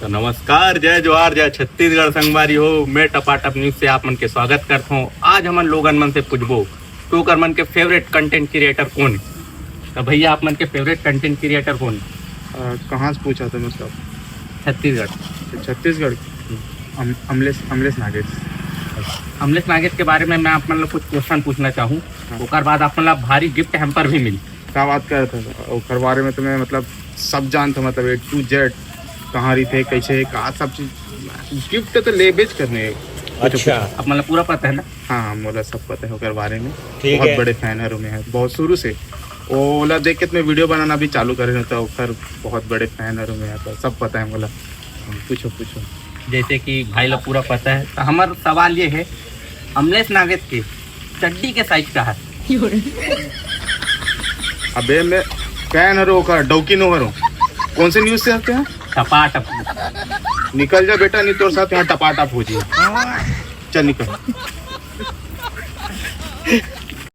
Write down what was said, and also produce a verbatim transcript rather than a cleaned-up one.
तो नमस्कार, जय जोहार, जय छत्तीसगढ़ संगवारी हो। मैं टपाटप न्यूज से आप मन के स्वागत करत हूँ। आज हमन लोगन मन से पूछबो कि ओकर मन के फेवरेट कंटेंट क्रिएटर कोन है। तो भैया, आप मन के फेवरेट कंटेंट क्रिएटर कोन है? अ, कहाँ से पूछा था, मतलब? छत्तीसगढ़। छत्तीसगढ़। अम, अमलेश अमलेश नागेश। अमलेश नागेश के बारे में मैं आप मन ला कुछ क्वेश्चन पूछना चाहूँ। हाँ। ओकर बाद आप मन ला भारी गिफ्ट हैम्पर भी मिली। क्या बात कर रहा था? ओकर बारे में तो मैं, मतलब, सब जानता, मतलब, ए टू जेड, कहाँ रहिथे, कैसे, का सब चीज। गिफ्ट तो लेबेच करने। अच्छा। आप मन ला पूरा पता है ना? हाँ, मोला सब पता है ओकर बारे में। ठीक बहुत है। बड़े फैन हरो मैं, बहुत शुरू से। ओला देख के तो मैं वीडियो बनाना भी चालू करे रहता, ओकर बहुत बड़े फैन हरो मैं, तो सब पता है मोला। पूछो, पूछो। जैसे कि भाई ला पूरा पता है, तो हमारा सवाल ये है, अमलेश नागेश के चड्डी के साइज का है? अबे, मैं फैन हरो ओकर, डौकी नो हरो। कौन से न्यूज से आते हैं? टपाटप। निकल जा बेटा, नहीं तोर साथ यहाँ टपाटप हो जाए। चल निकल।